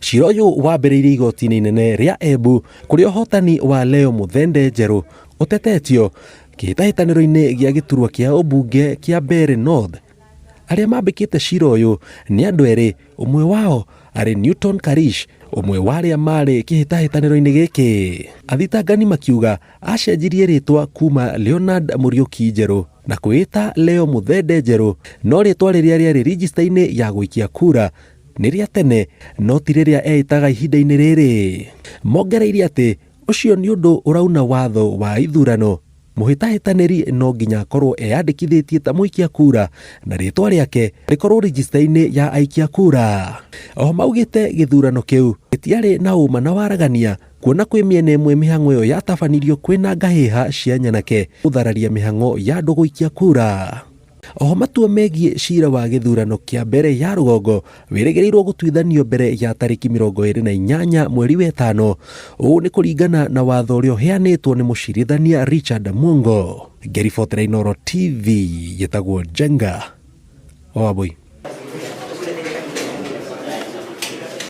Cira ũyũ wambĩrĩirie igoti-inĩ inene rĩa Embu kũrĩa ũhotani wa Leo Muthende Njerũ ũtetetio kĩhĩtahĩtanĩro-inĩ gĩa gĩturwa kĩa ũmbunge kĩa Mbeere North. Arĩa mambĩkĩte cira ũyũ nĩ andũ erĩ, ũmwe wao arĩ Newton Karish, ũmwe wa arĩa marĩ kĩhĩtahĩtanĩro-inĩ gĩkĩ. Athitangani makiuga acenjirie rĩtwa kuma Leonard Mũriũki Njerũ na kwĩĩta Leo Muthende Njerũ, no rĩtwa rĩrĩa rĩarĩ rinjista-inĩ ya gũikia kura nĩ rĩa tene no ti rĩrĩa eĩtaga ihinda-inĩ rĩrĩ. Mongereire atĩ ũcio nĩ ũndũ ũrauna watho wa ithurano. Mũhĩtahĩtanĩri no nginya akorwo eyandĩkithĩtie ta mũikia kura na rĩtwa rĩake rĩkorwo rinjista-inĩ ya aikia kura. Oho maugĩte gĩthurano kĩu gĩtiarĩ na ũma na waragania kuona kwĩ mĩena ĩmwe mĩhang'o ĩyo yatabanirio kwĩna ngahĩha cia nyanake gũthararia mĩhang'o ya andũ gũikia kura. Oho matua megiĩ cira wa gĩthurano kĩa mbere ya rũgongo wĩrĩgĩrĩirwo gũtuithanio mbere ya tarĩki 28 mweri wetano. Ũũ nĩ kũringana na watho ũrĩa ũheanĩtwo nĩ mũcirithania Richard Mwongo. Ngĩribotera Inooro TV, njĩtagwo Njenga Wambui.